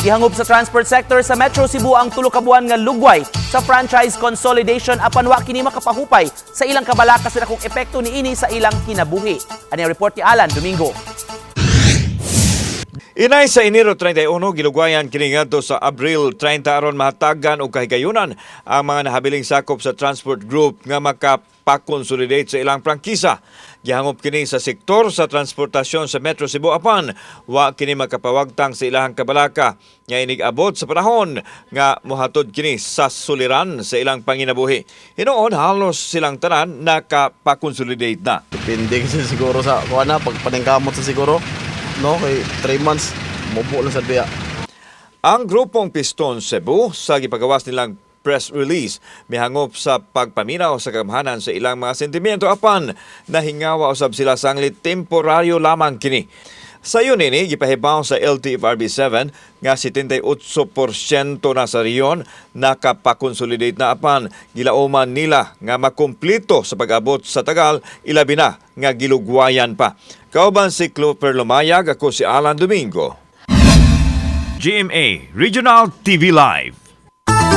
Gihangop sa transport sector sa Metro Cebu ang 3 ka buwan nga lugway sa franchise consolidation, apan wa kini makapahupay sa ilang kabalaka sa dakong epekto niini sa ilang kinabuhi. Ani ang report ni Alan Domingo. Inay sa Enero 31, gilugwayan kini ngadto sa Abril 30 aron mahatagan og kahigayunan ang mga nahabiling sakop sa transport group nga makapakonsolidate sa ilang prangkisa. Gihangop kini sa sektor sa transportasyon sa Metro Cebu, apan wa kini makapawagtang sa ilang kabalaka nga inig-abot sa panahon nga mohatod kini sa suliran sa ilang panginabuhi. Hinuon halos silang tanan nakapakonsolidate na. Depende kasi siguro sa kuha na, pag paningkamot sa siguro, no? Kay 3 months, mubo lang sa biya. Ang grupong Piston Cebu, sa gipagawas nilang press release, mihangop sa pagpaminaw sa kagamhanan sa ilang mga sentimiento, apan nahingawa usab sila sanglit temporaryo lamang kini. Sayon nini, gipahibaw sa LTFRB 7 nga 78% na sa rehiyon nakapakonsolidate na, apan gilauman nila nga makumplito sa pag-abot sa tagal, ilabi na nga gilugwayan pa. Kauban si Clover Lumayag, ako si Alan Domingo. GMA Regional TV Live.